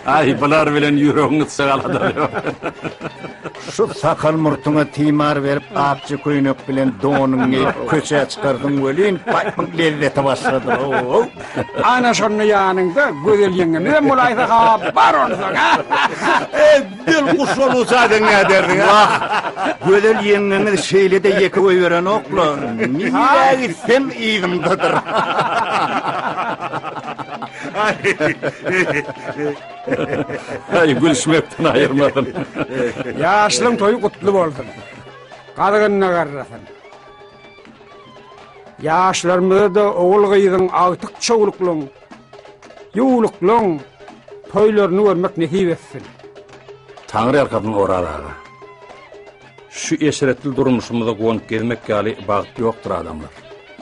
Aý, bular bilen ýüregiň gitse alada ýok. Şu sakal murtuňa timar berip, akja köýnek bilen donuň geýip köçä çykardyň welin, baýmyň lezzeti başladyr-ow. Ana şonda ýanyňda Gözel ýeňňemizem bolaýsa ha bar onsoň. Edil guş bolup uçaýsaň näderdiň? Wah, Gözel ýeňňeňiz şeýle-de ýeke goýberenok-la. Nirä gitsem yzymdadyr. Aý, gülüşmekden aýyrmasyn. Ýaşlyň toýy gutly bolsun. Gazgynda garrasyn. Ýaşlarymyza-da ogul-gyzyň agtyk-çowluklyň, ýuwluklyň toýlaryny görmek nesip etsin. Taňry ýalkasyn Oraz aga. Şu eşretli durmuşymyza guwanyp gezmek ýaly bagt ýokdur adamlar.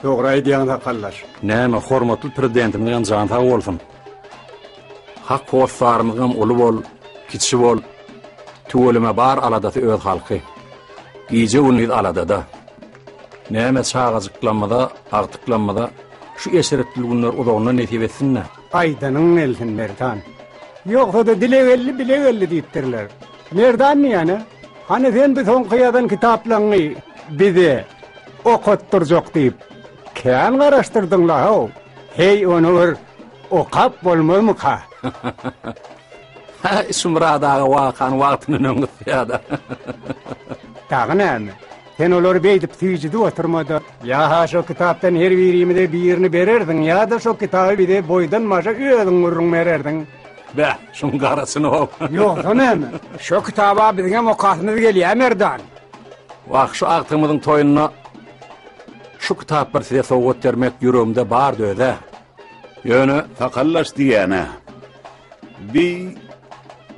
Dogry aýdýaň sakaldaş. Näme hormatly Prezidentimiziňem jany sag bolsun. Hak hossarymyzyňam uly bol, kiçi bol, tüweleme bar aladasy öz halky. Gije-gündiz aladada. Näme çagajyklamyza, agtyklamyza şu eşretli günler uzagyndan nesip etsin-dä. Aýdanyň gelsin Merdan. Ýogsa-da dile geldi, bile geldi diýipdirler. Merdan diýýän-ä. Hany sen bu soňky ýazan kitaplaňy bize okatdyrjak diýip, kän garaşdyrdyň-la-how. Heý, ony bir okap bolmazmyka? Häý, şu Myrat aga wakany wagtyndan öň gysýar-da. Dagy näme? Sen olary beýdip süýjüdip oturma-da, ýa-ha şo kitapdan her birimize birini bererdiň, ýa-da şo kitaby bize boýdan-başa özüň gürrüň bererdiň. Bäh, şuň garaçyny-ow. Ýogsa näme? Şo kitaba biziňem okasymyz gelýär, Merdan. Wah, şu agtygymyzyň toýunda şu kitaplary size sowgat bermek ýüregimde bardy öz-ä. Ýöne. Sakallaş diýýän-ä. Bi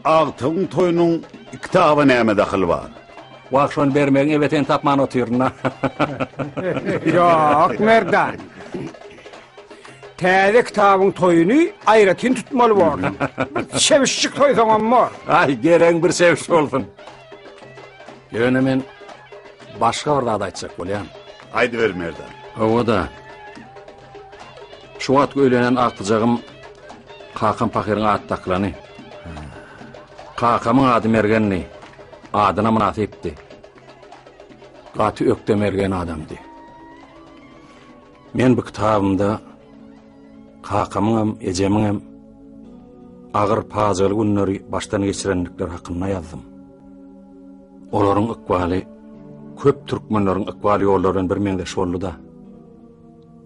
agtygyň toýunyň kitaba näme dahyly bar? Wah, şony bermegiň ebetini tapman otyryn-a. Ýok, Merdan. Täze kitabyň toýuny aýratyn tutmaly borsuň. Bir çebişjik soýsaňam bor. Aý, geregiň bir çebiş bolsun. Ýöne men başga bir zat aýtjak bolýan. Aýdyber, Merdan. Hawa-da. Şu wagtky öýlenen agtyjagym kakam pahyryň at dakylany. Kakamyň ady Mergendi. Adyna mynasypdy. Gaty ökde mergen adamdy. Men bu kitabymda kakamyňam, ejemiňem agyr pajygaly günleri başdan geçirendikleri hakynda ýazdym. Olaryň ykbaly köp türkmenleriň ykbal ýollary bilen birmeňzeş boldy-da.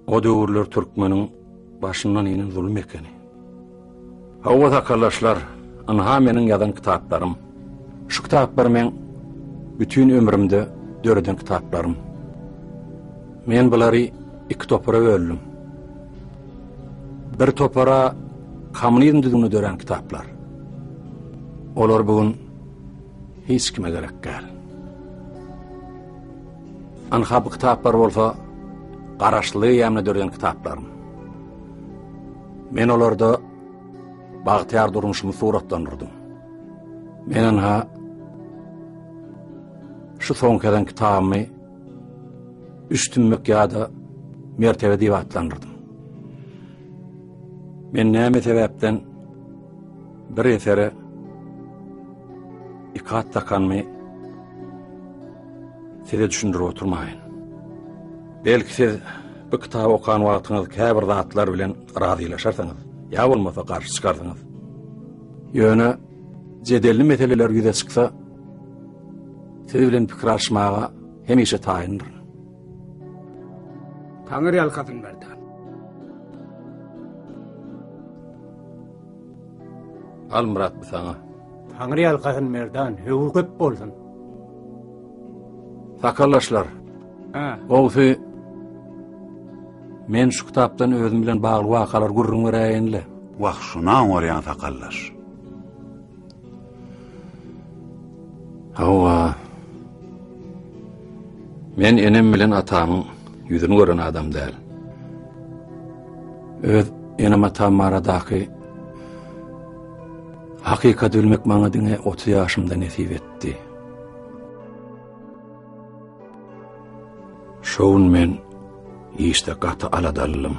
O döwürler türkmeniň başyndan inen zulum ekeni. Hawa sakaldaşlar, ynha meniň ýazan kitaplarym. Şu kitaplar meň bütin ömrümde döreden kitaplarym. Men bulary iki topara böldüm. Bir topara kommunizm düzgüninde dörän kitaplar. Olar bu gün hiç kime gerek däl. Ynha bu kitaplar bolsa Garaşsyzlyk eýýamynda döreden kitaplarym. Men olarda bagtyýar durmuşymy suratlandyrdym. Men ynha şu soňky ýazan kitabymy Üç tümmek ýa-da mertebe diýip atlandyrdym. Men näme sebäpden bir esere iki at dakanymy Size düşündirip oturmaýyn. Belki siz bu kitaby okan wagtyňyz käbir zatlar bilen razylaşarsyňyz, ýa bolmasa garşy çykarsyňyz. Ýöne jedelli meseleler ýüze çyksa, siz bilen pikir alyşmaga hemişe taýyndyryn. Taňry ýalkasyn Merdan. Al Myrat bu saňa. Taňry ýalkasyn Merdan, höwür köp bolsun. Sakallaşlar. Ha. Gowsy men şu kitapdan özüm bilen bagly wakalar gürrüň beräýin-le. Wah, şuny aňarýan sakallaş. Hawa. Men enem bilen atamyň ýüzüni gören adam däl. Öz enem-atam baradaky hakykaty bilmek maňa diňe 30 ýaşymda nesip etdi. Şo gün men işde gaty aladalydym.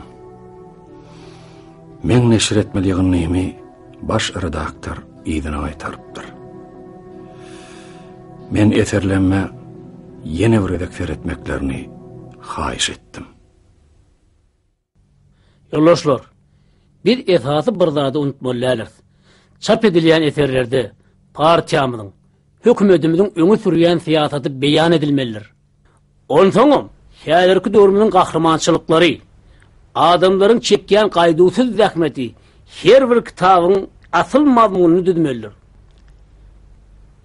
Meň neşir etmeli ýygyndymy baş redaktor yzyna gaýtarypdyr. Men eserlerime ýene bir gezek seretmeklerini haýyş etdim. Ýoldaşlar, biz esasy bir zady unutmaly däliris. Çap edilýän eserlerde partiýamyzyň, hökümetimiziň öňe sürýän syýasaty beýan edilmelidir. Onsoňam, häzirki döwrümiziň gahrymançylyklary, adamlaryň çekýän gaýduwsyz zähmeti her bir kitabyň asyl mazmunyny düzmelidir.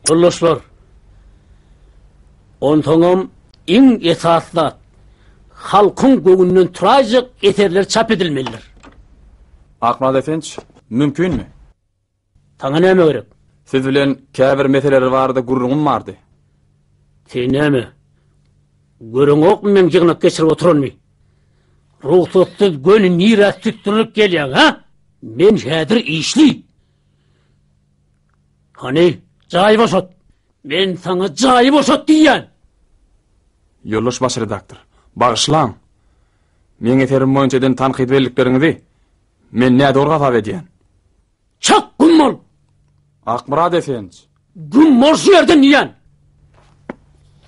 Ýoldaşlar, onsoňam iň esasy zat, halkyň göwnünden turaýjak eserler çap edilmelidir. Akmyrat Efenç, mümkinmi? Saňa näme gerek? Siz bilen käbir meseleler barada gürrüňim bardy. Sen näme? Göreňokmy meň ýygnak geçirip oturanymy? Rugsatsyz göni nirä süsdürilip gelýäň, hä? Men häzir işli. Hany, jaýy boşat. Men saňa jaýy boşat diýýän. Ýoldaş baş redaktor, bagyşlaň. Meň eserim boýunça eden tankydy bellikleriňizi men nädogry hasap edýän. Çak güm bol! Akmyrat Efenç. Güm bol şu ýerden diýýän.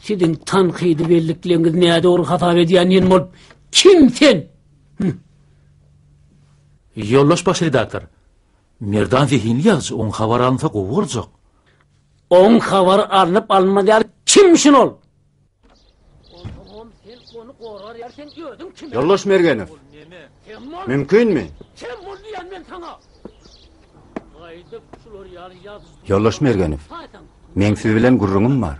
Siziň tankydy bellikleriňizi nädogry hasap edýän diýen bolup kim sen? Ýoldaş baş redaktor, Merdan zehinli ýazyjy, oň habary alynsa gowy boljak. Oň habary alnyp alynmaz ýaly kim şun ol? Ýoldaş Mergenow, mümkinmi? Ýoldaş Mergenow, meň siz bilen gürrüňim bar.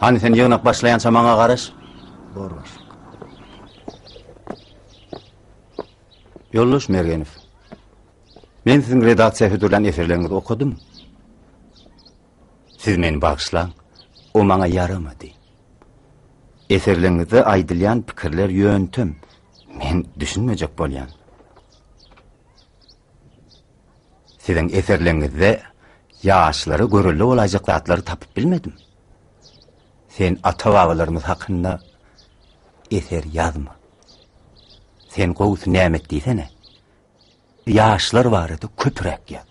Hany sen ýygnak başlaýança maňa garaş. Bor başlyk. Ýoldaş Mergenow, men siziň redaksiýa hödürlän eserleriňizi okadym. Siz meni bagyşlaň, o maňa ýaramady. Eserleriňizde aýdylýan pikirler ýöntem, men düşünmejek bolýan. Siziň eserleriňizde ýaşlara görelde bolaýjak zatlary tapyp bilmedim. Sen ata-babalarymyz hakynda eser ýazma. Sen gowusy näme et diýsene. Ýaşlar barada köpräk ýaz.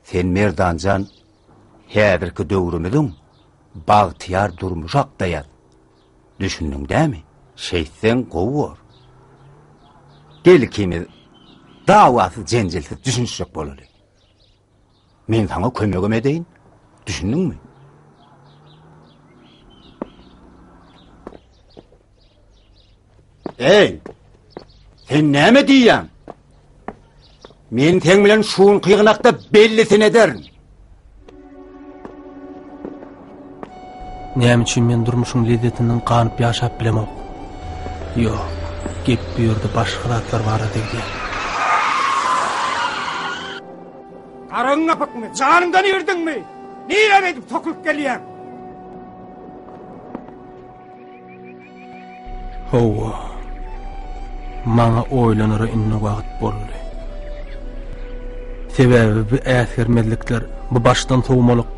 Sen Merdanjan häzirki döwrümiziň bagtyýar durmuşy hakda ýaz. Düşündiň dämi? Şeýtseň gowy bor. Gel ikimiz dawasyz jenjelsiz düşünişjek bolaly. Men saňa kömegem edeýin. Düşündiňmi? Eý! Sen näme diýýäň? Men seň bilen şuňky ýygnakda bellisini ederin. Näme üçin men durmuşyň lezzetinden ganyp ýaşap bilemok? Ýok, gep bu ýerde başga zatlar barada gidýär. Garagyň gapykmy? Janyňdan irdiňmi? Nirä beýdip sokulyp gelýäň? Hawa. Maňa oýlanara indi wagt boldy. Sebäbi bu äsgermezlikler, bu başdan sowmalyk,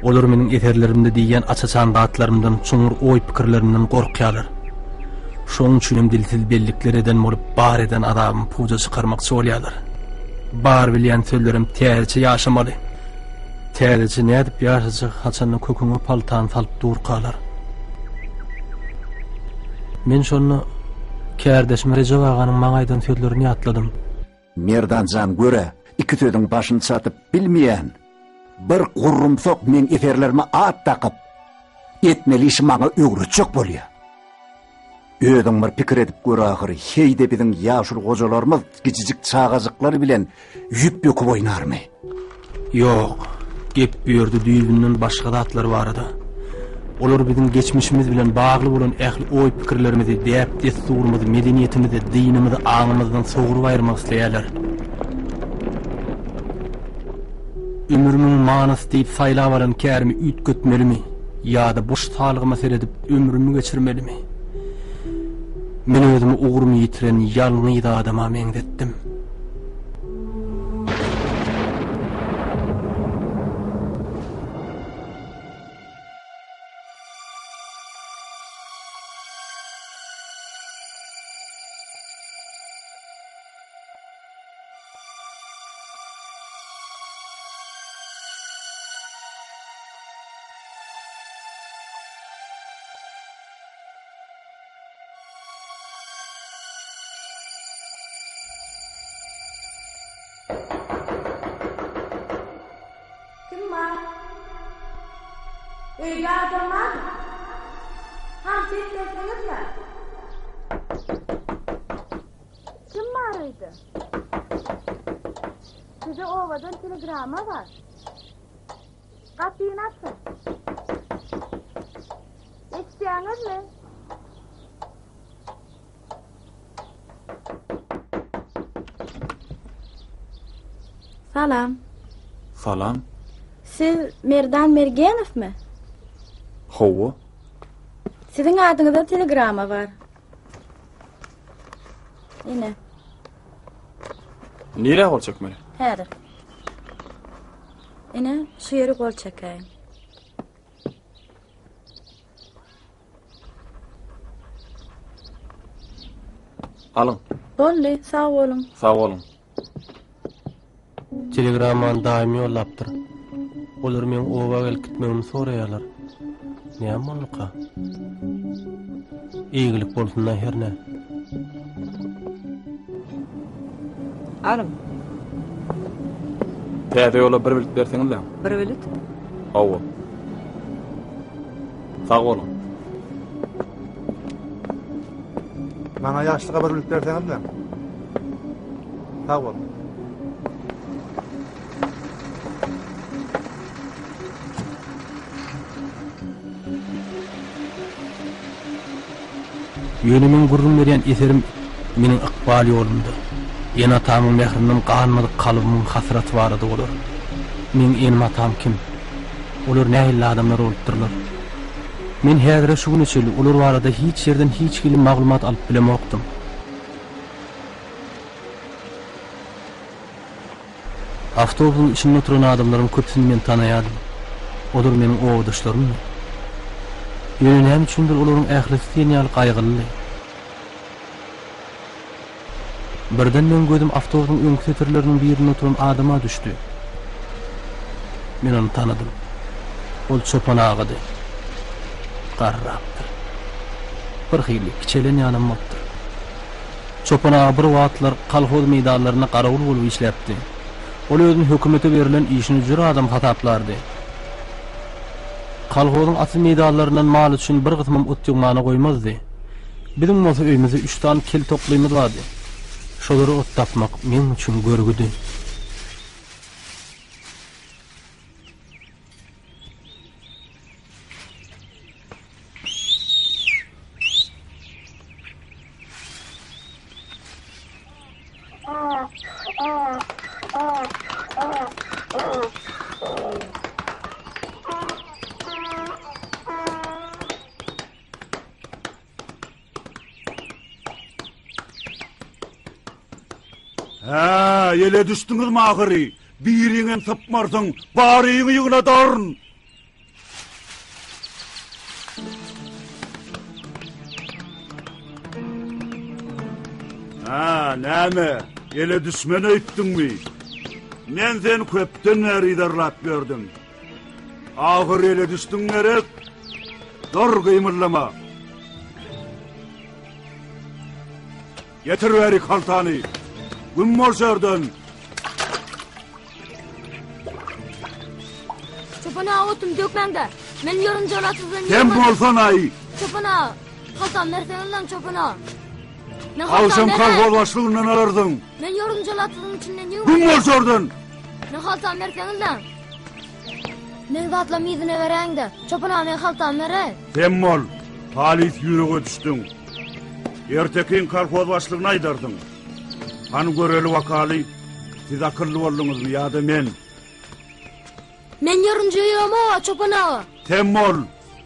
olar meniň eserlerimde diýýän aç-açan zatlarymdan, çuňňur oý-pikirlerimden gorkýarlar. Şonuň üçinem dilsiz bellikler eden bolup, bar eden azabymy puja çykarmakçy bolýarlar. Bar bilýän sözlerim täzeçe ýaşamaly. Täzeçe nädip ýaşajak haçanda köküňe paltany salyp durkalar. Men şonda kärdeşim Rejep aganyň maňa aýdan sözlerini ýatladym. Merdan jan gör-ä, iki sözüň başyny çatyp bilmeýän bir gurrumsak meň eserlerime at dakyp, etmeli işi maňa öwretjek bolýa. Özüň bir pikir edip gör ahyry, heý-de biziň ýaşuly gojalarymyz kiçijik çagajyklar bilen ýüp böküp oýnarmy? Ýok, gep bu ýerde düýbünden başga zatlar barada. Olar biziň geçmişimiz bilen bagly bolan ähli oý-pikirlerimizi, däp-dessurymyzy, medeniýetimizi, dinimizi aňymyzdan sogrup aýyrmak isleýärler. Ömrümiň manysy diýip saýlap alan kärimi üýtgetmelimi ýa-da boş salgyma seredip ömrümi geçirmelimi? Men özümi ugrumy ýitiren ýalňyz adama meňzetdim. Öýde adam barmy? Hany ses berseňizle. Kim bar öýde? Size obadan telegramma bar. Gapyny açyň. Eşidýäňizmi? Salam. Salam. Siz Merdan Mergenowmy? Hawa. Siziň adyňyza telegramma bar. Ine. Nirä gol çekmeli? Häzir. Ine, şu ýeri gol çekäýiň. Alyň. Boldy, sag boluň. Sag boluň. Telegrammany daýym ýollapdyr. Olar meň oba gelip gitmegimi soraýarlar. Näme bolduka? Eýgilik bolsun-da hernä. Alyň. Täze ýola bir bilit berseňiz-le. Bir bilit? Hawa. Sag boluň. Maňa ýaşlyga bir bilit berseňiz-le. Sag boluň. Ýöne meň gürrüň berýän eserim meniň ykbal ýolumda, ene-atamyň mährinden ganmadyk kalbymyň hasraty barada bolar. Meň enem-atam kim? Olar nähili adamlar bolupdyrlar? Men häzire şu güne çenli olar barada hiç ýerden hiç hili maglumat alyp bilemokdym. Awtobusyň içinde oturan adamlaryň köpüsini men tanaýardym. Olar meniň obadaşlarymdy. Ýöne näme üçindir olaryň ählisi diýen ýaly gaýgylydy. Birden meň gözüm awtobusyň öňki setirleriniň birinde oturan adama düşdi. Men ony tanadym. Ol Çopan agady. Garrapdyr. Birhili kiçelen ýalam bolupdyr. Çopan aga bir wagtlar kolhoz meýdanlarynda garawul bolup işläpdi. Ol özüni hökümete berlen işini jür adam hasaplardy. Kolhozyň atyz meýdanlaryndan mal üçin bir gysymam ot ýygmana goýmazdy. Biziň bolsa öýümizde üç sany kel toklymyz bardy. Şolara ot tapmak meň üçin görgüdi. Hä, ele düşdüňizmi ahyry? Biriňem sypmarsyň, baryňy ýygnadaryn. Hä, näme, ele düşmen öýtdüňmi? Men seni köpden bäri yzarlap ýördüm. Ahyry ele düşdüň gerek? Dur, gymyldama. Getir bärik haltany. Güm bol şu ýerden. Çopan aga otum dökmäňde. Men ýorunja latyzdan Sen bolsan-aý. Çopan aga, haltam berseňiz lan çopan aga. Men haltam Agşam beräý. kolhoz başlygyndan alarsyň. Men ýorunja latyzyň içinden ýygmadym. Güm bol şu ýerden. Men haltam berseňiz lan. Men zatlam yzyna beräýiňde. Çopan aga men haltam beräý. Sen bol. Halys ýürege düşdüň. Ertekiň kolhoz başlygyna aýdarsyň. Hany göreli wakaly, siz akylly bolduňyzmy ýa-da men? Men ýorunja ýygama çopan aga. Sen bol.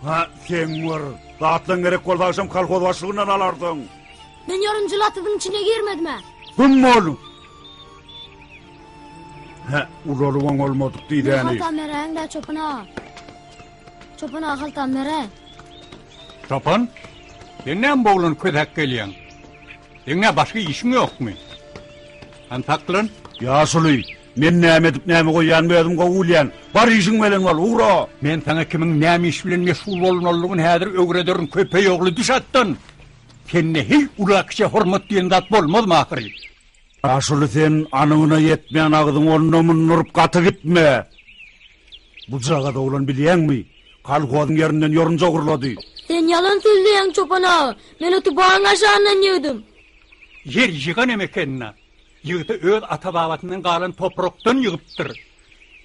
Ha, sen bol. Zatlaň gerek bolsa agşam kolhoz başlygyndan alarsyň. Men ýorunja latyzyň içine girmedim-ä. Güm bol. Hä, ulalybaň bolmadyk diýdäni. Men haltam beräýiň-dä çopan aga. Çopan aga haltam beräý. Çopan, sen näme bu oglany kösäp gelýäň? Seň nä başga işiň ýokmy? Hany saklan. Ýaşuly, men näme edip näme goýýanymy özüm gowy bilýän. Bar işiň bilen bol, ugra! Men saňa kimiň näme iş bilen meşgul bolmalydygyny häzir öwrederin, köpeý ogly düş atdan! Sende heý ula-kiçä hormat diýen zat bolmazmy ahyry? Ýaşuly sen anygyna ýetmän agzyňy onda-munda urup gaty gitme. Bujagaz oglan bilýäňmi? Kolhozyň ýerinden ýorunja ogurlady. Sen ýalan sözleýäň çopan aga. Men oty bagyň aşagyndan ýygdym. Ýer ýygan hem eken-dä. Ýygsa öz ata-babasyndan galan toprakdan ýygypdyr.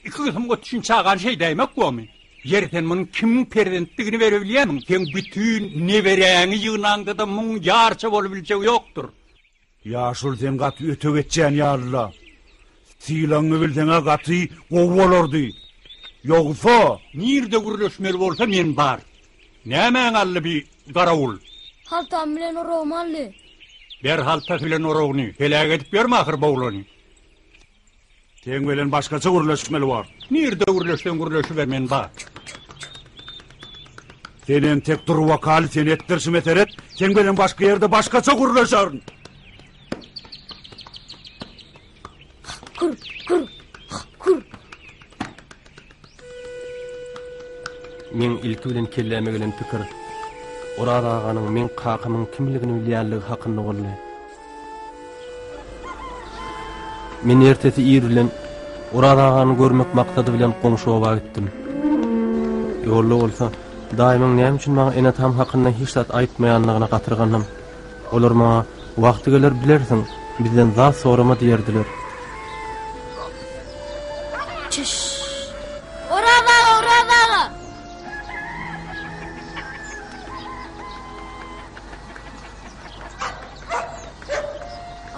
Iki gysym ot üçin çagany şeýdäýmek bormy? Ýeri sen munuň kimiň perzentdigini berebilýärmiň? Seň bütin neberäňi ýygnaňda-da muň ýarça bolubiljegi ýokdur. Ýaşuly sen gaty öte geçýän ýalyla. Sylagyňy bilseň-ä gaty gowy bolardy. Ýogsa. Nirde gürleşmeli bolsa men bar. Nämäň aldy bi garawul? Haltam bilen oragymy aldy. Ber haltasy bilen oragyny, heläk edip ýörme ahyr bu oglany. Seň bilen başgaça gürleşmeli bor. Nirde gürleşseň gürleşiber men bar. Sen entek dur wakaly sen etdirşime seret, seň bilen başga ýerde başgaça gürleşerin. Kür, kür, kür. Meň ilki bilen kelläme gelen pikir Oraz aganyň meň kakamyň kimligini bilýänligi hakynda boldy. Men ertesi ir bilen Oraz agany görmek maksady bilen goňşy oba gitdim. Ýolda bolsa daýymyň näme üçin maňa ene-atam hakynda hiç zat aýtmaýanlygyna gatyrgandym. Olar maňa Wagty geler bilersiň, bizden zat sorama diýerdiler. Çyş. Oraz aga, Oraz aga!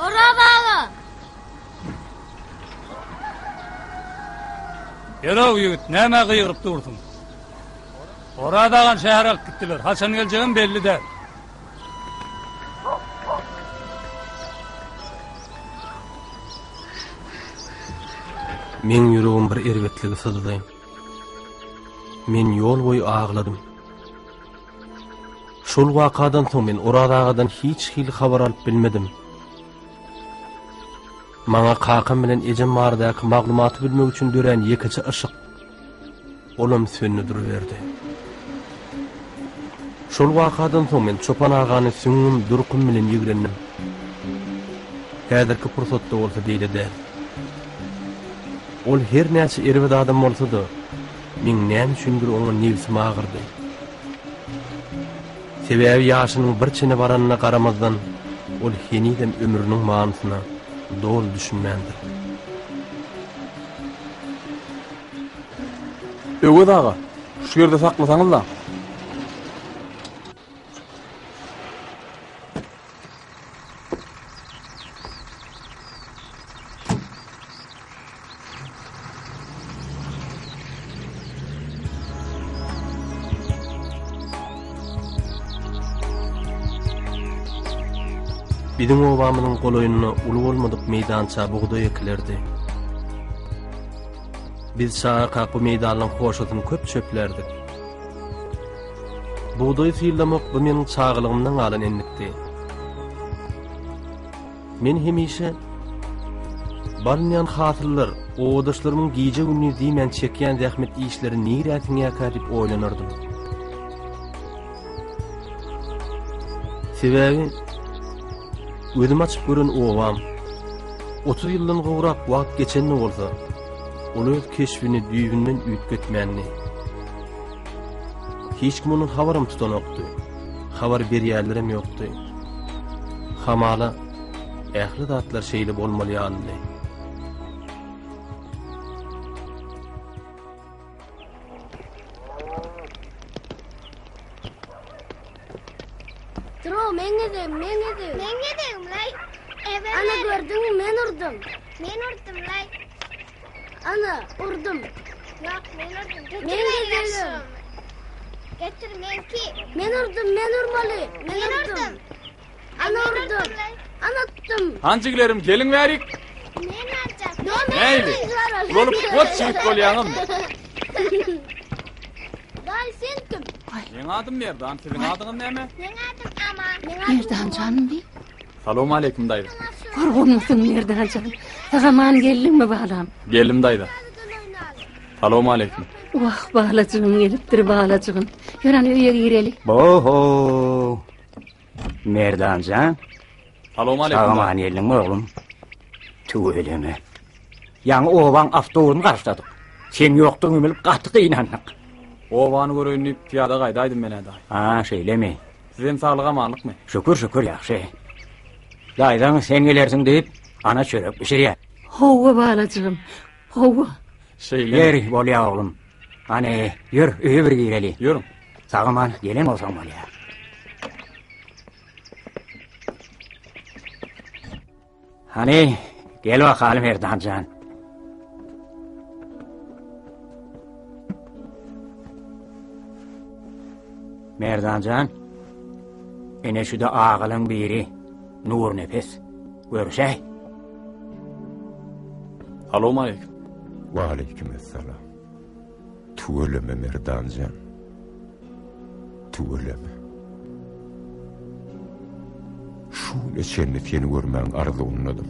Oraz aga! Ýör-ow ýigit, nämä gygyryp dursuň? Oraz agany şähere alyp gitdiler. Haçan geljegem belli däl. Meň ýüregim bir erbetligi syzdy. Men ýol boýy agladym. Şol wakadan soň men Oraz agadan hiç hili habar alyp bilmedim. Maňa kakam bilen ejem baradaky maglumaty bilmek üçin dörän ýekeje yşyk Olam söndi duruberdi. Şol wakadan soň men Çopan agany süňňüm, durkum bilen ýigrendim. Häzirki pursatda bolsa beýle däl. Ol her näçe erbet adam bolsa-da, meň näme üçindir oňa nebsim agyrdy. Sebäbi ýaşynyň bir çene baranyna garamazdan, ol henizem ömrüniň manysyna doly düşünmändir. Öwez aga, şu ýerde saklasaňyz-la. Biziň obamyzyň golaýynda uly bolmadyk meýdança bugdaý ekilerdi. Biz çagakak bu meýdanyň hoşasyny köp çöplärdik. Bugdaýy sylamak bu meniň çagalygymdan galan endikdi. Men hemişe Balynýan hasyllar, obadaşlarymyň gije-gündiz diýmän çekýän zähmet işleri nirä siňýärkä diýip oýlanardym. Sebäbi gözüm açyp gören obam 30 ýyldan gowrak wagt geçen-de bolsa, ol öz keşbini düýbünden üýtgetmändi. Hiç kim ondan habaram tutanokdy. Habar berýänlerem ýokdy. Hamala, ähli zatlar şeýle bolmaly ýalydy. Dro, meň gezegim, meň gezegim. Meň gezegim, laý. Ana gördüňmi, men urdum. Men urdum, laý. Ana, urdum. Ýok, men urdum. Getir Meň gezegim. Getir meňki. Men urdum, men urmaly. Men urdum. Ana urdum. Ana tutdum. Hanjiglerim geliň bärik. Men aljak. Nähili? Ulalyp goç ýigit bolýaňyzmy? Daýy sen kim? Meň adym Merdan, siziň adyňyz näme? Meň adym Aman. Merdan janym bi. Salowmaleýkim daýza. Gorgunmysyň Merdan jan? Sag-aman geldiňmi balam? Geldim daýza. Salowmaleýkim. Wah, balajygym gelipdir, balajygym. Ýör hany öýe gireli. Bo-ho! Merdan jan. Salowmaleýkim. Sag-aman geldiňmi oglum? Tüweleme. Ýaňy obaň awtobusyny garşyladyk. Seň ýokdugyňy bilip gaty gynandyk. Obany göreýin diýip, pyýada gaýdaýdym men-ä daýy. A, şeýlemi? Sizem saglyk-amanlykmy? Şükür, şükür, ýagşy. Daýzaň sen gelersiň diýip, ana çörek bişirýär. Hawa, balajygym, hawa. Şeýlemi? Ýeri, bolýa oglum. Hany, ýör, öýe bir gireli. Ýörüň. Sag-aman gelen bolsaň bolýa. Hany, gel bakaly Merdan jan. Merdan jan, ene şu-da agalyň biri, Nurnepes. Görüşäý. Salowmaleýkim. Waleýkim essalam. Tüweleme Merdan jan. Tüweleme. Şu güne çenli seni görmäň arzuwyndadym.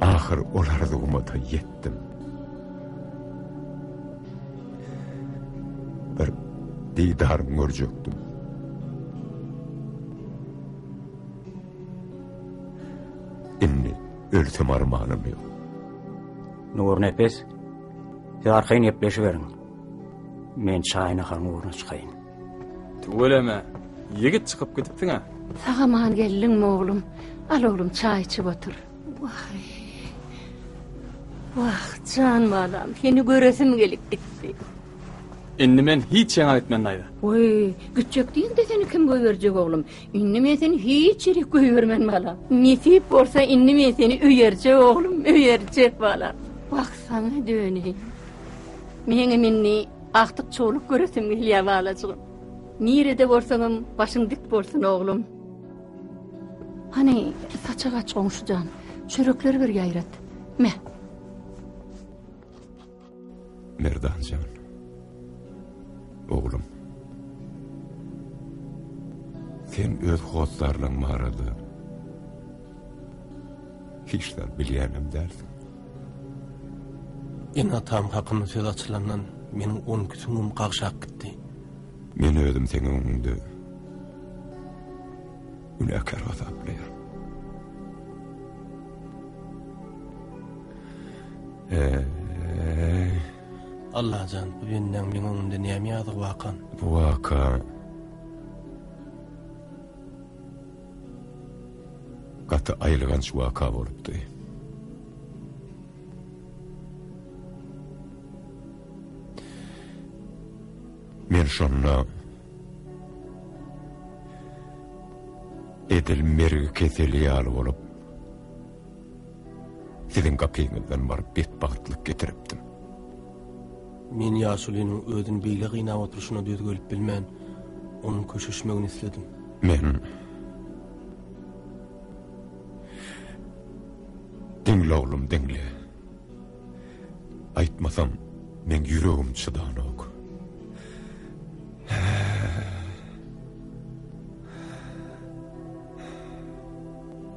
Ahyr ol arzuwyma-da ýetdim. Bir didaryňy görjekdim. Indi ölsem armanym ýok. Nurnepes, siz arkaýyn gepleşiberiň. Men çaý-naharyň ugruna çykaýyn. Tüweleme, ýigit çykyp gidipsiň-ä. Sag-aman geldiňmi, oglum? Al, oglum, çaý içip otur. Wah-eý. Wah, jan balam, seni göresim gelip gitdi. Indi men hiç ýaňa gitmen daýza. Weý, gitjek diýeňde seni kim goýberjek oglum? Indi men seni hiç ýere goýbermen balam. Nesip bolsa indi men seni öýerjek oglum, öýerjek balam. Wah, saňa döneýin. Meňem indi agtyk çowluk göresim gelýär balajygym. Nirede bolsaňam başyň dik bolsun oglum. Hany, saçak aç goňşy jan. Çörekleri bir ýaýrat. Me. Merdan jan. Oglum. Sen öz hossarlaň barada hiç zat bilýänem dälsiň. Ene-atam hakynda söz açylandan meniň onki süňňüm gagşap gitdi. Men özüm seň öňüňde günäkär hasaplaýaryn. Eý. Allajan, bu bendäň meň öňümde näme ýazygy barkan? Bu waka gaty aýylganç waka bolupdy. Men şonda edil mergi keseli ýaly bolup, Siziň gapyňyzdan baryp betbagtlyk getiripdim. Men ýaşulynyň özüni beýle gynap oturyşyna döz gelip bilmän, onuň köşeşmegini isledim. Men. Diňle oglum, diňle. Aýtmasam, meň ýüregim çydanok.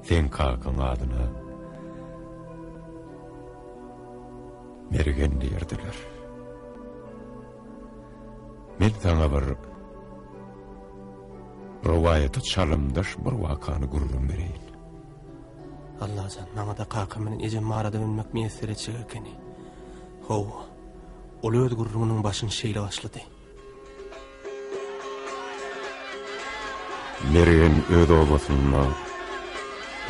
Seň kakaň adyna Mergen diýerdiler. Men saňa bir rowaýata çalymdaş bir wakany gürrüň bereýin. Allajan, maňa-da kakam bilen ejem barada bilmek miýesser etjek ekeni. Hawa, ol öz gürrüňiniň başyny şeýle başlady. Mergen öz obasynda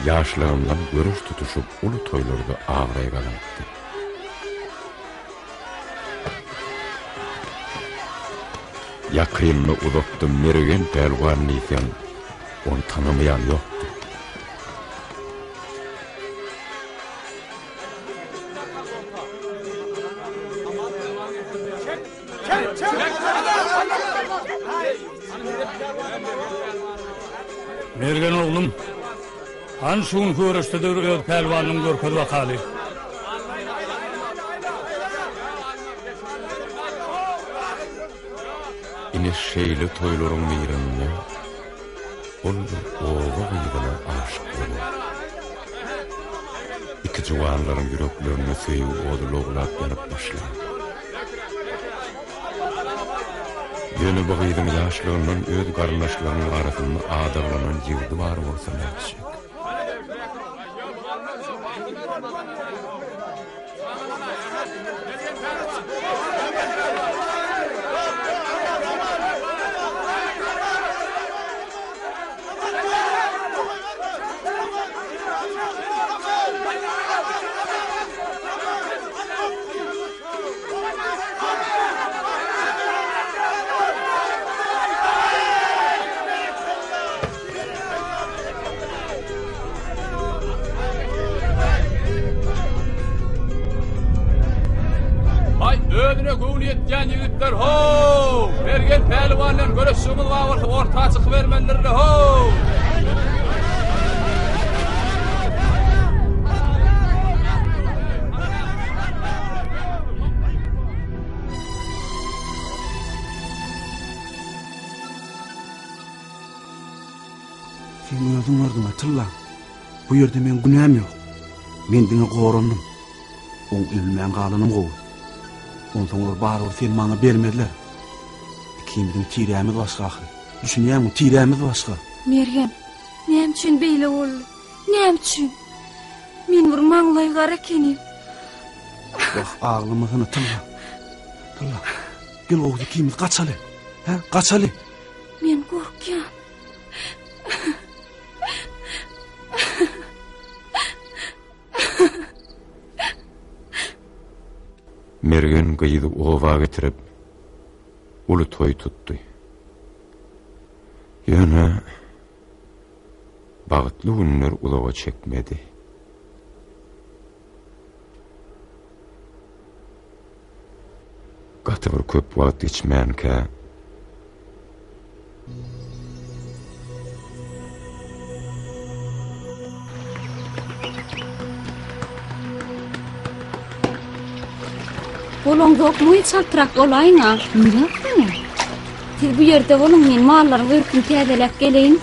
ýaşlygyndan göreş tutuşyp uly toýlarda abraý gazanypdy. Ýakynda-uzakda Mergen pälwan diýseň, ony tanamaýan ýokdy. Mergen oglum, hany şu günki göreşde-de bir öz pälwanyňy görkez bakaly. Ine şeýle toýlaryň birinde ol bir oba gyzyna aşyk bolýar. Iki juwanlaryň ýüreklerinde söýgi ody lowlap ýanyp başlaýar. Ýöne bu gyzyň ýaşlygyndan öz garyndaşlarynyň arasynda adaglanan ýigidi bar bolsa nätjek? Özüne göwni ýetýän ýigitler how! Mergen pälwan bilen göreşjegimiz bar bolsa orta çykybermelidir-le how! Sen özüň gördüň-ä, Tylla. Bu ýerde meň günäm ýok. Men diňe gorandym. Oň ölmän galanam gowy. Onsoň olar barybir seni maňa bermezler. Ikimiziň tirämiz başga ahyry. Düşünýäňmi, tirämiz başga. Mergen, näme üçin beýle boldy? Näme üçin? Men bir maňlaý gara ekenim. Wah, aglamasana, Tylla. Tylla, gel gowusy ikimiz gaçaly. Hä, gaçaly. Men gorkýan. Mergen gyzy oba getirip, uly toý tutdy. Ýöne bagtly günler uzaga çekmedi. Gaty bir köp wagt geçmänkä, Bolaňzokmy, çaltrak bolaýyň-a. Nirä gitdiň? Siz bu ýerde boluň, men mallaryň örküni täzeläp geleýin.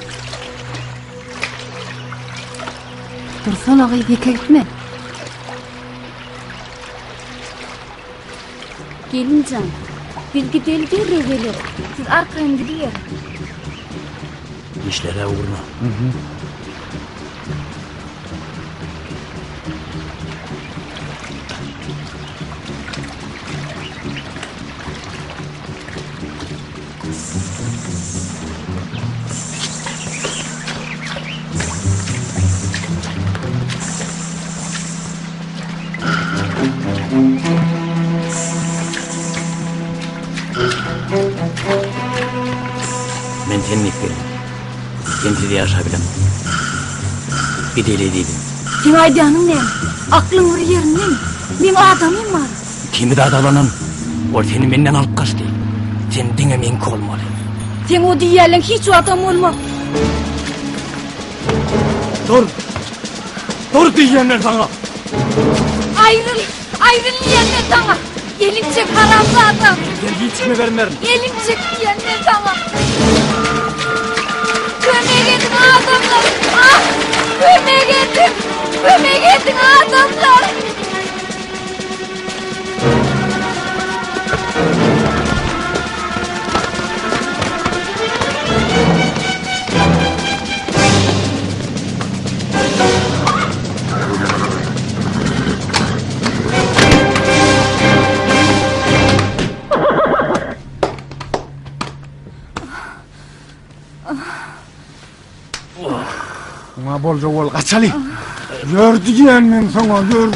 Dursana gyz, ýeke gitme. Gelinjan, biz gideli derrew geleris. Siz arkaýyn gidiberiň. Işler-ä ugruna. Men sen diýip geldim. Sensiz ýaşa bilemok. Gideli diýdim. Seň aýdýanyň näme? Aklyň bir ýerindemi? Meň adamym bar. Ikimiz adalanan. Ol seni menden alyp gaçdy. Sen diňe meňki bolmaly. Seň o diýýänleň hiç wagtam bolmaz. Dur! Dur diýýän men saňa! Aýryl! Aýryl diýýän men saňa! Elin çek haramzada! Sen hiç kime bermerin. Elin çek diýýän men saňa! Kömek ediň adamlar! Ah! Kömek ediň! Kömek ediň adamlar! Muňa bolja bol gaçaly. Ýör diýen men saňa ýör.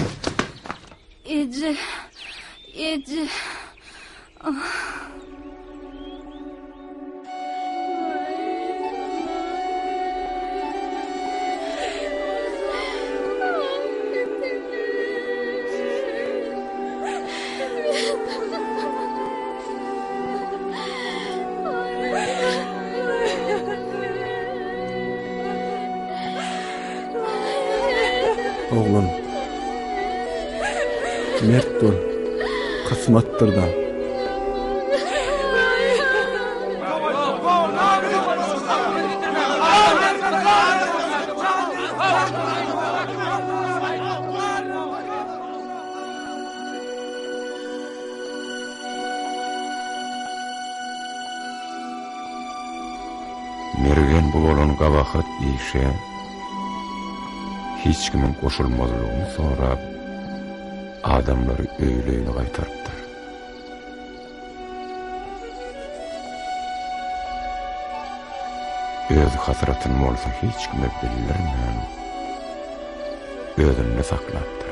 Eje, eje. Oglan. Mert bol. Kysmatdyr-da. Mergen bu bolan gabahat işe hiç kimiň goşulmazlygyny sorap, adamlary öýli-öýüne gaýtarypdyr. Öz hasratyny bolsa hiç kime bildirmän, özünde saklapdyr.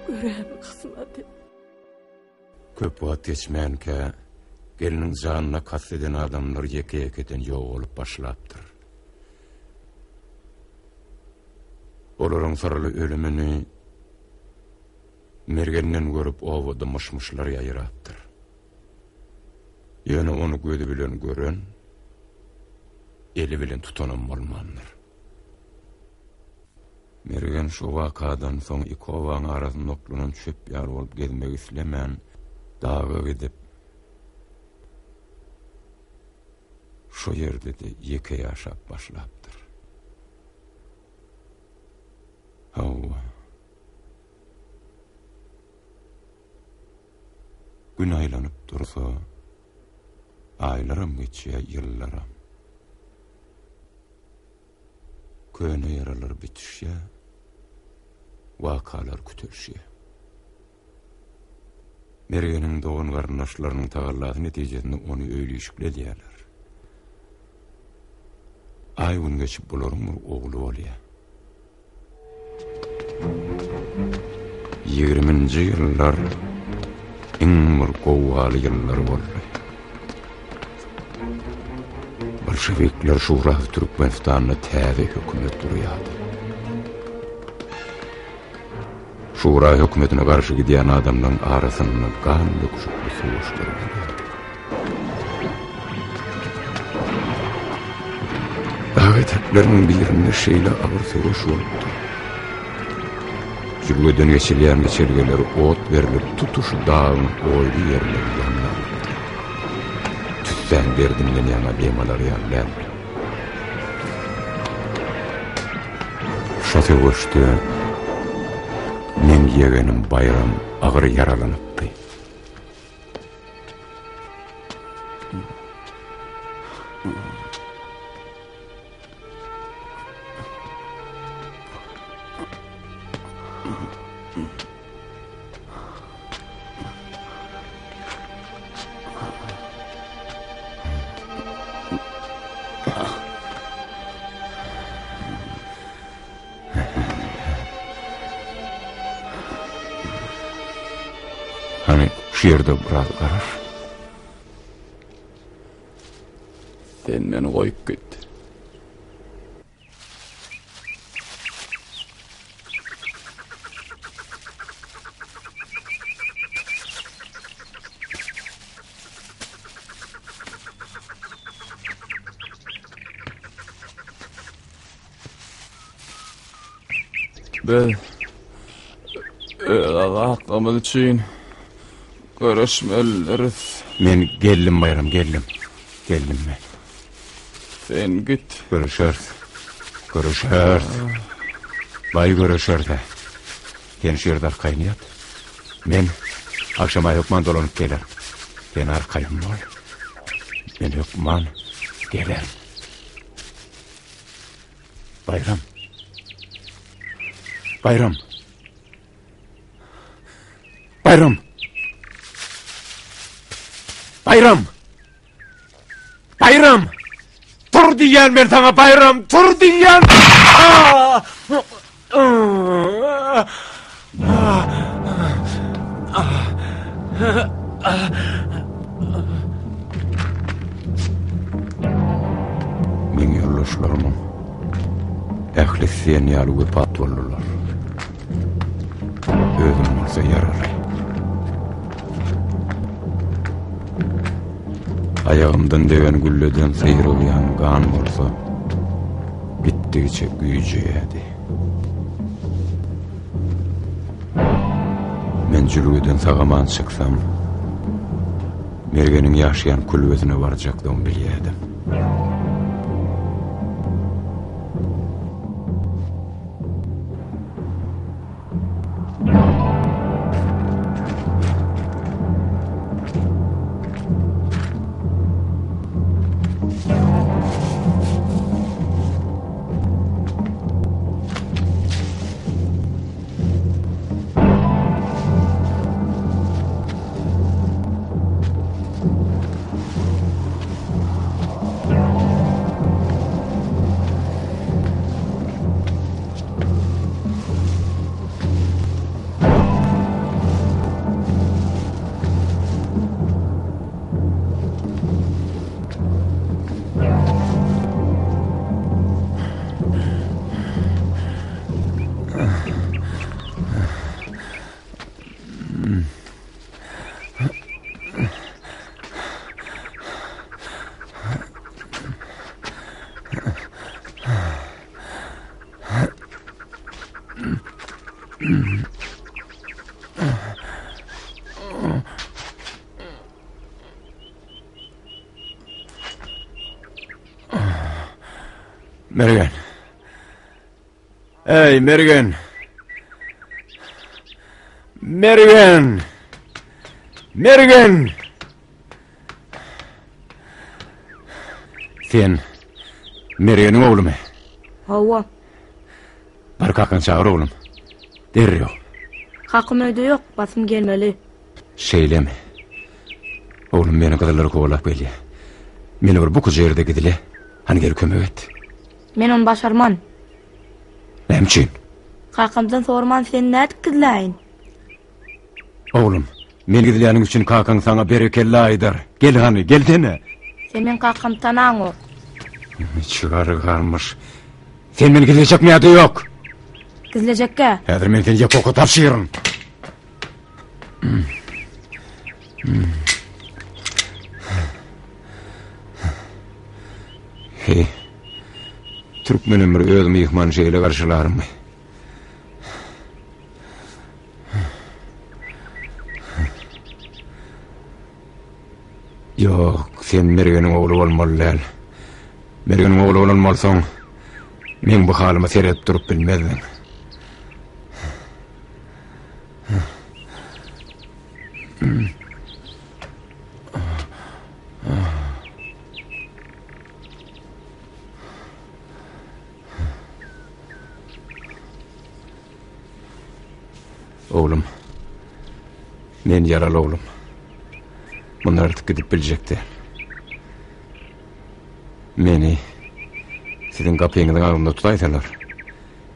Görämi kysmaty. Köp wagt geçmänkä, gelniň janyna kast eden adamlar ýeke-ýekeden ýogalyp başlapdyr. Olaryň syrly ölümini Mergenden görüp obada myş-myşlar ýaýrapdyr. Ýöne ony gözi bilen gören, eli bilen tutanam bolmandyr. Mergen şu wakadan soň iki obaň arasynda oklanan çöp ýaly bolup gezmek islemän, daga gidip, şo ýerde-de ýeke ýaşap başlapdyr. Hawa. Gün aýlanyp dursa, aýlaram geçýär, ýyllaram. Köne ýaralar bitişýär, wakalar kütelişýär. Mergeniň dogan-garyndaşlarynyň tagallasy netijesinde ony öýli-işikli edýärler. Aý-gün geçip bularyň bir ogly bolýar. Ýigriminji ýyllar iň bir gowgaly ýyllar boldy. Bolşewikler şurasy Türkmenistanda täze hökümet gurýardy. Şura hökümetine garşy gidýän adamlaryň arasynda gan döküşikli söweşler bolýardy. Dag etekleriniň birinde şeýle agyr söweş bolupdyr. Jülgeden geçilýän geçelgelere ot berlip, tutuş dagyň oýly ýerleri ýandyrylypdyr. Tüssäň derdinden ýaňa dem alar ýaly däldi. Şo söweşde meň ýegenim Baýram agyr ýaralanypdy. Hany şu ýerde biraz garaş. Sen meni goýup git. Biz öz azatlygymyz üçin göreşmelidiris. Men geldim Baýram, geldim. Geldim men. Sen git. Göreşeris. Göreşeris. Baý göreşeris-ä. Sen şu ýerde arkaýyn ýat. Men agşama hökman dolanyp gelerin. Sen arkaýyn bol. Men hökman gelerin. Baýram. Baýram. Baýram. Baýram. Baýram! Tur diýýän men saňa Baýram, tur diýýän! Meň ýoldaşlarymyň ählisi sen ýaly wepat boldular. Özüm bolsa ýaraly. Aýagymdan degen gülleden syrygýan gan bolsa gitdigiçe güýjeýärdi. Men jülgeden sag-aman çyksam, Mergeniň ýaşaýan külbesine barjakdygymy bilýärdim. Mergen. Eý, Mergen. Mergen. Mergen. Sen Mergeniň oglumy? Hawa. Bar kakaňy çagyr oglum. Derrew. Kakam öýde ýok, basym gelmeli. Şeýlemi? Oglum meni gyzyllar kowalap gelýär. Meni bir bukuja ýerde gizle. Hany gel kömek et. Men ony başarman. Näme üçin? Kakamdan sorman seni nädip gizläýin? Oglum, meni gizläniň üçin kakaň saňa berekella aýdar. Gel hany, gelsene. Sen meň kakamy tanaňok. Çygar garmyş. Sen meni gizlejekmi ýa-da ýok? Gizlejekkä? Häzir men seni ýepoka tabşyryn. Heý, türkmenem bir öz myhmany şeýle garşylarmy? Ýok, sen Mergeniň ogly bolmaly däl. Mergeniň ogly bolan bolsaň, meň bu halyma seredip durup bilmezdiň. Oglum. Men ýaraly oglum. Mundan artyk gidip biljek däl. Meni siziň gapyňyzyň agzynda tutaýsalar,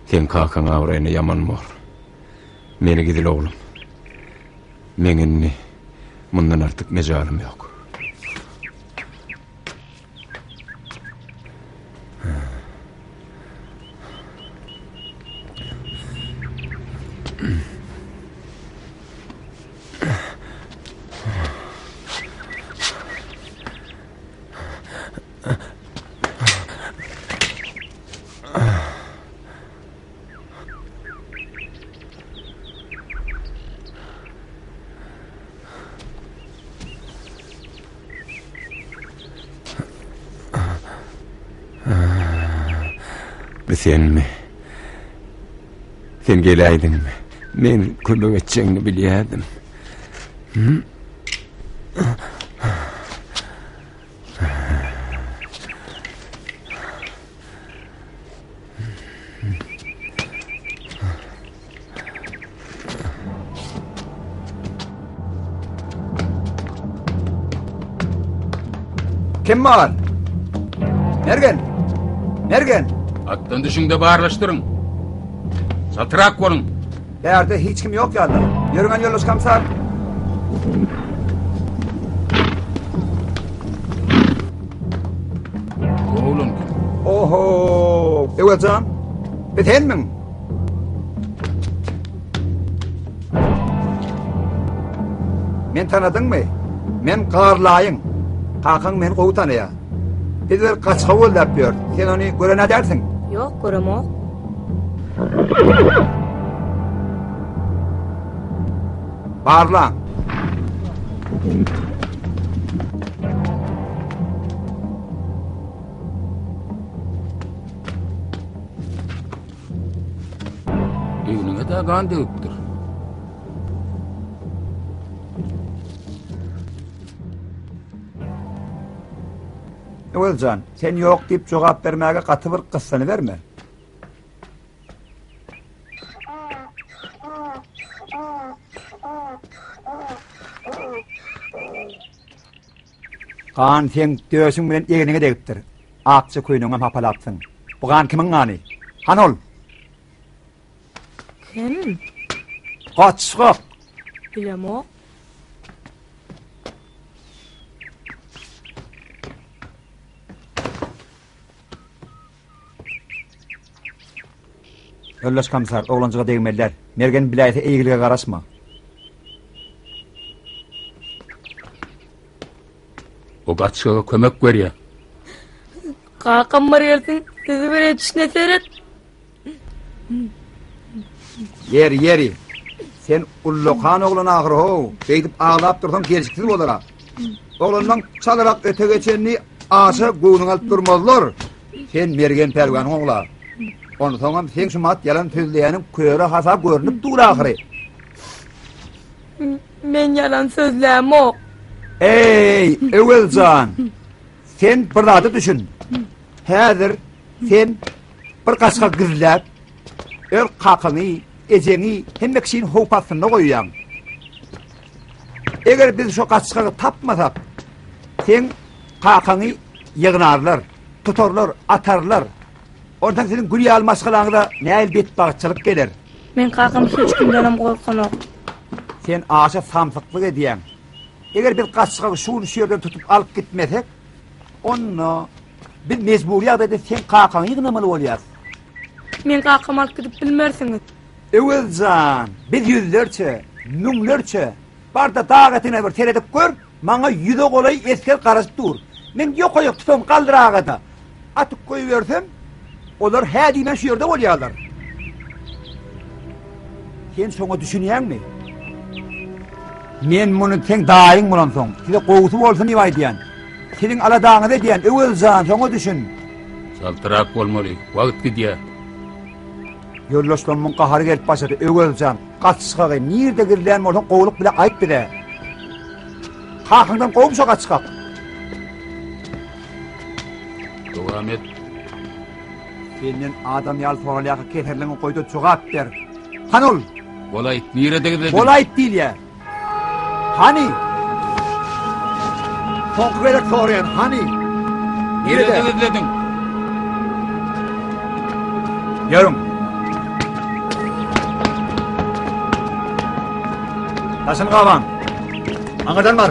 seň kakaň abraýyna ýaman bor. Meni gizle oglum. Meň indi mundan artyk mejalym ýok. Bu senmi? Sen geläýdiňmi? Men kömek etjegini bilýärdim. Hı? Kim bar? Mergen! Mergen! Atdan düşüňde barlaşdyryň. Çatyrak boluň. Bärde hiç kim ýok ýaly. Ýörüňen ýoldaş komsar. Oglan kim? Oho, Öwezjan, bu senmiň? Men tanadyňmy? Men Garlaýyň. Kakaň meni gowy tanaýar. Biz bir gaçga gözläp ýörüs. Sen ony gören dälsiň? Ýok, göremok. Barlaň. Egniňe-de gan degipdir. Öwezjan, sen ýok diýip jogap bermäge gaty bir gyssanyberme. Gan seň döşüň bilen egniňe degipdir. Akja köýnegiňem hapalapsyň. Bu gan kimiň gany? Hany ol? Kim? Gaçgak! Bilemok. Ýoldaş komissar, oglanjyga degmeli däl. Mergen biläýse eýgilige garaşma. O gaçgaga kömek berýär. Kakam bir gelsin, sizi bir etişine seret. Ýeri, ýeri. Sen ullakan oglan ahyry how. Beýdip aglap dursaň gelşiksiz bolar-a. Oglanlaň çalarak öte geçenini aşa göwnüňe alyp durmazlar. Sen Mergen pälwanyň ogla. Onsoňam seň şumat ýalan sözleýäniň köre hasa görnüp dur ahyry. Men ýalan sözlämok. Eý, Öwez jan! Sen bir zada düşün. Häzir sen bir gaçgak gizläp, öz kakaňy, ejeňi, hemme kişini howp astynda goýýaň. Eger biz şo gaçgagy tapmasak, seň kakaňy ýygnarlar, tutarlar, atarlar. Onsoň siziň gül ýaly maşgalaňyza nähili betbagtçylyk geler. Men kakam hiç kimdenem gorkanok. Sen aşa samsyklyk edýäň. Eger biz gaçgagy şu gün şu ýerden tutup alyp gitmesek, onda biz mejbury ýagdaýda seň kakaňy ýygnamaly bolýarys. Meň kakamy alyp gidip bilmersiňiz. Öwez jan, biz ýüzlerçe, müňlerçe, bar-da dag etegine bir seredip gör, maňa ýüze golaý esger garaşyp dur. Men ýokaýak tutam galdyraga-da, atyp goýbersem, olar hä diýmän şu ýerde bolýarlar. Sen şoňa düşünýäňmi? Men muny seň daýyň bolansoň, size gowusy bolsun diýip aýdýan. Siziň aladaňyzy edýän, Öwez jan, şoňa düşün. Çaltrak bolmaly, wagt gidýär. Ýoldaşlarymyň gahary gelip başlady, Öwez jan, gaçgagy nirde gizlän bolsaň gowulyk bile aýt bize. Kakaňdan gowumy şo gaçgak? Dowam et. Senden adam ýaly soralýarka keserligiňi goýda jogap ber. Hany ol? Bol aýt, nirede gizlediň? Bol aýt diýilýär. Hany? Soňky gezek soraýan, hany? Nirede gizlediň? Ýörüň. Daşyny gabaň. Aňyrdan bar.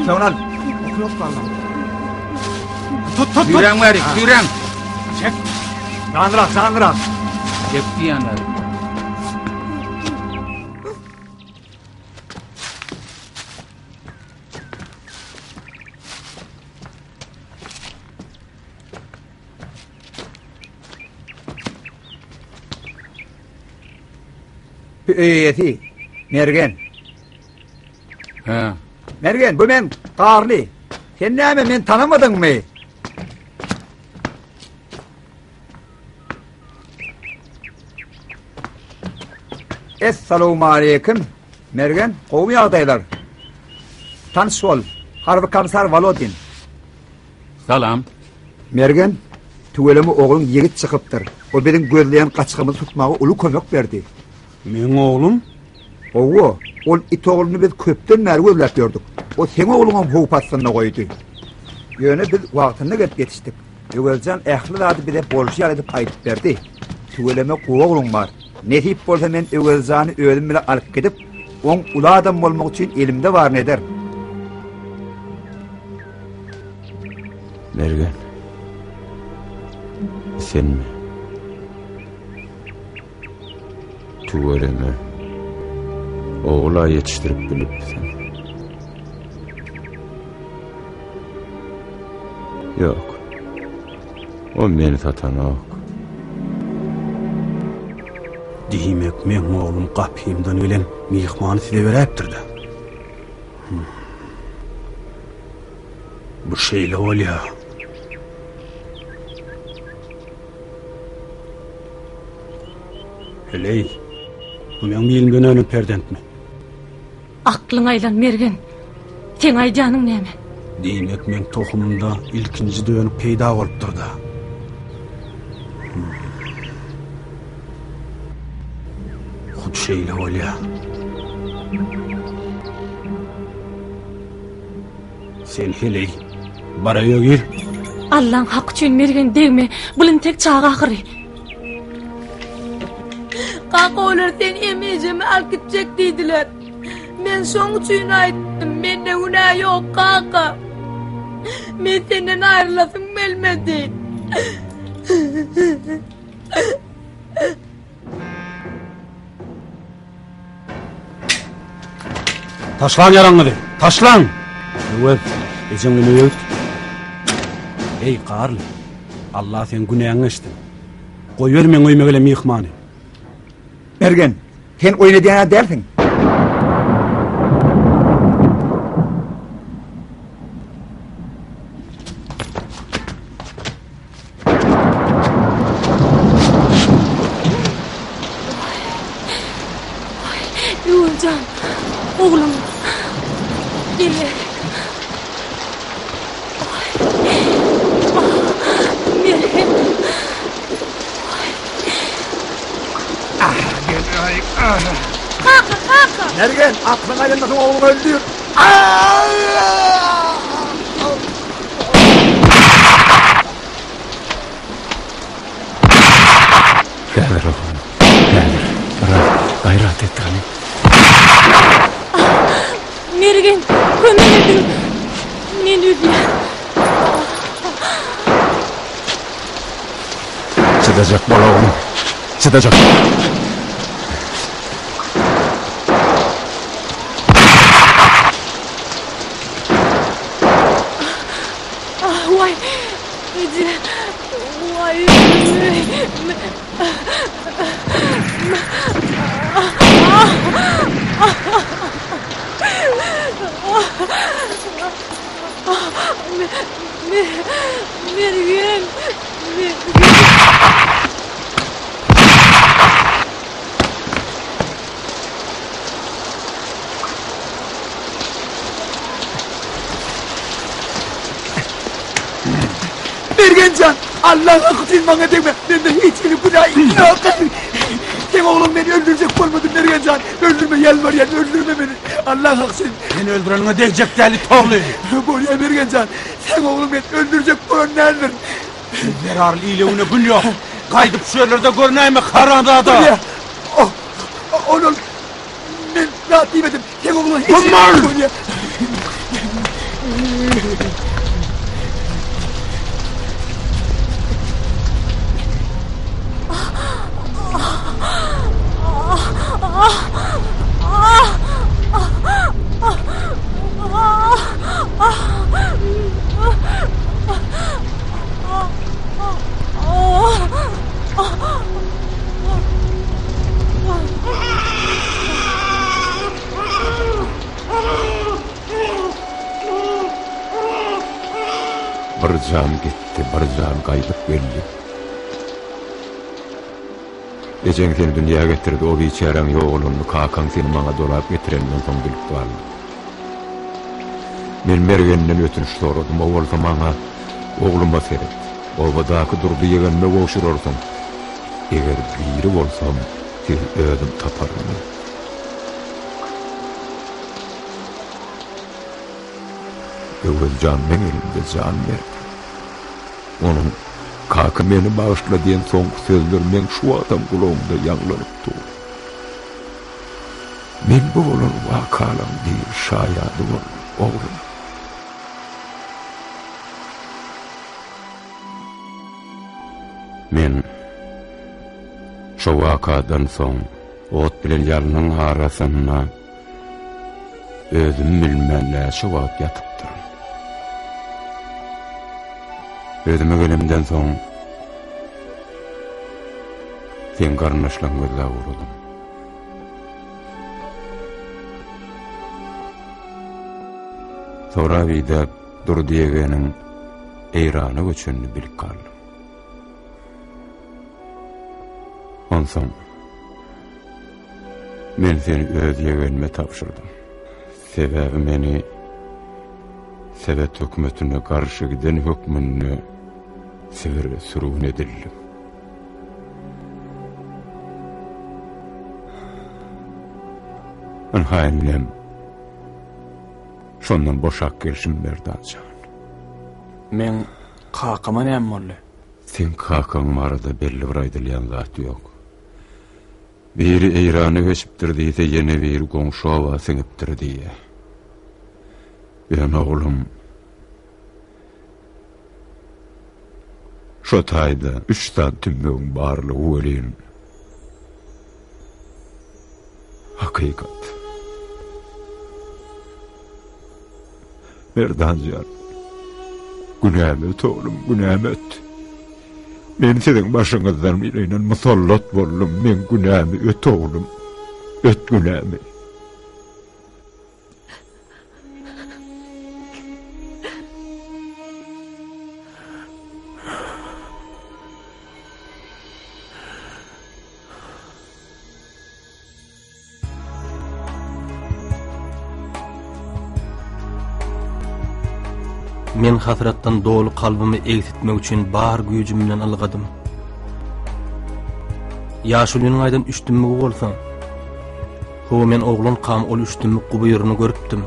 Soňun al. Yok vallahi. Tut tut tut. Süýräň bärik, süýräň. Çek. Janrak, janrak. Çek diýýänler. Bu öý eýesi Mergen. Hä. Mergen, bu men Garly. Sen näme, meni tanamadyňmy? Essalawmaleýkim. Mergen, gowumy ýagdaýlar? Tanyş bol, harby komissar Wolodin. Salam. Mergen, tüweleme ogluň ýigit çykypdyr. Ol biziň gözleýän gaçgymyzy tutmaga uly kömek berdi. Meň oglum? Hawa, ol it ogluny biz köpden bäri gözläp ýördük. O seň ogluňam howp astynda goýdy. Ýöne biz wagtynda gelip ýetişdik. Öwezjan ähli zady bize bolşy ýaly edip aýdyp berdi. Tüweleme gowy ogluň bar. Nesip bolsa men Öwezjany özüm bile alyp gidip, oň uly adam bolmagy üçin elimde baryny ederin. Mergen. Senmi? Tüweleme. Ogul-a ýetişdirip bilipsiň. Ýok. O meni satanok. Diýmek, meň oglum gapymdan gelen myhmany size beräpdir-dä. Bu şeýle bolýar. Heleý, bu meň bilimden önen perzentmi? Aklyň aýlan, Mergen. Seň aýdýanyň näme? Diýmek, meň tohumymda ilkinji dönük peýda bolupdyr-da. Hut şeýle bolýar. Sen heleý, bar öýe gir. Allaň haky üçin Mergen degme, bul intek çaga ahyry. Kaka olar seni hem ejemi alyp gitjek diýdiler. Men şoň üçin aýtdym, mende günä ýok kaka. Men senden aýrylasym gelmedi. Taşlaň ýaraňyzy! Taşlaň! Öwez, ejeň bilen öýe git. Eý, Garly, Allah seň günäňi geçsin. Goýber meň öýüme gelen myhmany. Mergen, sen oýun edýän-ä dälsiň? Öwezjan, oglum, gel bärik. Mergen. Kaka, kaka! Mergen, aklyňa aýlanmasyn ogluňy öldür. Häzir oglum, häzir. Biraz gaýrat et hany. Mergen, kömek ediň. Men ölýän. Çydajak bol oglum, çydajak. Ah, waý, eje, waý, Mergen, Mergen. Mergenjan, Allaň haky üçin maňa degme. Mende hiç hili günä ýok. Seň ogluň meni öldürjek bolmady Mergenjan. Öldürme, ýalbarýan, öldürme meni. Allaň haky üçin. Seni öldüreniňe degjek däl it ogly. Bolýa Mergenjan, seň ogluň meni öldürjek bolan däldir. Sen zerarly ile güne gün ýok. Gaýdyp şu ýerlerde görünäýme haramzada. Bolýa. Ol men zat diýmedim. Seň ogluň hiç Bolmaz! Bir jan gitdi, bir jan gaýdyp geldi. Ejeň seni dünýä getirdi, o biçäräň ýogalanyny kakaň seni maňa dolap getirenden soň bilip galdym. Men Mergenden ötünç soradym, o bolsa maňa, Ogluma seret, obadaky Durdy ýegenime gowşurarsyň. Eger diri bolsam, sizi özüm taparyn diýdi. Öwez jan meň elimde jan berdi. Onuň, Kaka meni bagyşla diýen soňky sözleri meň şu wagtam gulagymda ýaňlanyp dur. Men bu bolan wakalaryň diri şaýady boldum, oglum. Men şo wakadan soň ot bilen ýalnyň arasynda özüm bilmän näçe wagt ýatypdyryn. Özüme gelemden soň seň garyndaşlaryňy gözläp ugradym. Sorap-idäp Durdy ýegeniň Eýrana göçenini bilip galdym. Onsoň men seni öz ýegenime tabşyrdym. Sebäbi meni Sowet hökümetine garşy giden hökmünde Sibire sürgün edildim. Ynha indem şondan boşap gelşim Merdan jan. Meň kakama näme boldy? Seň kakaň barada belli bir aýdylýan zat ýok. Biri Eýrana geçipdir diýse, ýene biri goňşy oba siňipdir diýýär. Ýöne oglum. Şo taýda üç sany tümmegiň barlygy welin, hakykat. Merdan jan, günämi öt oglum, günämi öt. Men siziň başyňyzdan birine musallat boldum, meň günämi öt oglum, öt günämi. Men hasratdan doly kalbymy egsitmek üçin bar güýjüm bilen ylgadym. Ýaşulynyň aýdan üç dümmügi bolsa, Hawa, men oglankam ol üç dümmük gubyryny görüpdim.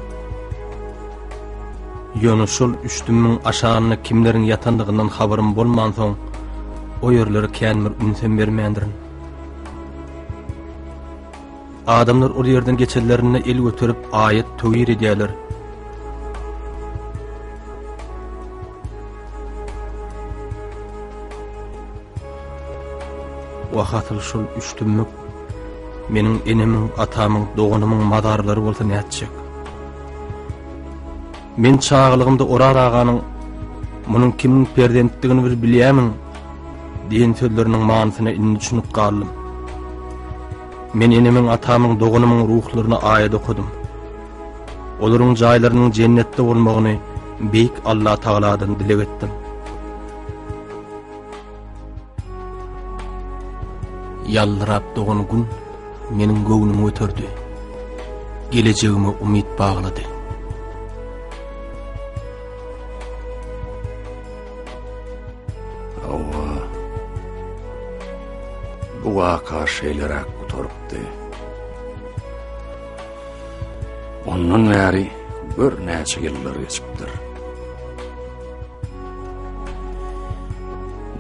Ýöne şol üç dümmüň aşagynda kimleriň ýatandygyndan habarym bolmansoň, o ýerlere kän bir ünsem bermändirin. Adamlar ol ýerden geçenlerinde el göterip aýat-töwir edýärler. Wah asyl şol üç tümmük meniň enemiň, atamyň, doganymyň mazarlary bolsa nätjek? Men çagalygymda Oraz aganyň munuň kimiň perzentdigini bir bilýämiň diýen sözleriniň manysyna indi düşünip galdym. Men enemiň, atamyň, doganymyň ruhlaryna aýat okadym. Olaryň jaýlarynyň jennetde bolmagyny Beýik Allatagaladan dileg etdim. Ýaldyrap dogan gün meniň göwnümi göterdi. Gelejegime umyt baglady. Hawa. Bu waka şeýleräk gutarypdy. Ondan bäri gör näçe ýyllar geçipdir.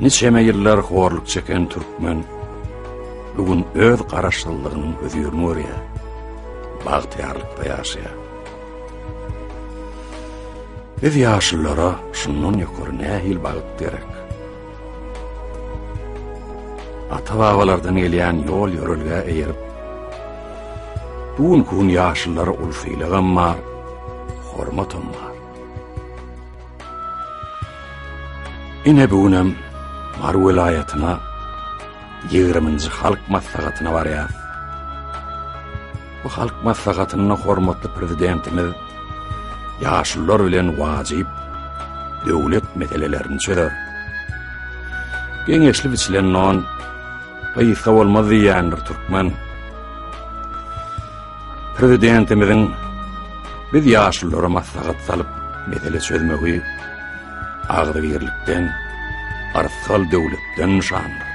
Niçeme ýyllar horluk çeken türkmen bu gün öz garaşsyzlygynyň hözirini görýär. Bagtyýarlykda ýaşaýar. Biz ýaşululara şundan ýokary nähili bagt gerek? Ata-babalardan gelýän ýol-ýörelgä eýerip, bu günki gün ýaşululara uly sylagam bar, hormatam bar. Ine bu günem Mary welaýatyna 20-nji halk maslahatyna barýas. Bu halk maslahatynda hormatly Prezidentimiz ýaşulular bilen wajyp döwlet meselelerini çözer. Geňeşli biçilen non gysga bolmaz diýýändir türkmen. Prezidentimiziň biz ýaşululara maslahat salyp mesele çözmegi agzybirlikden, arsgal döwletden nyşandyr.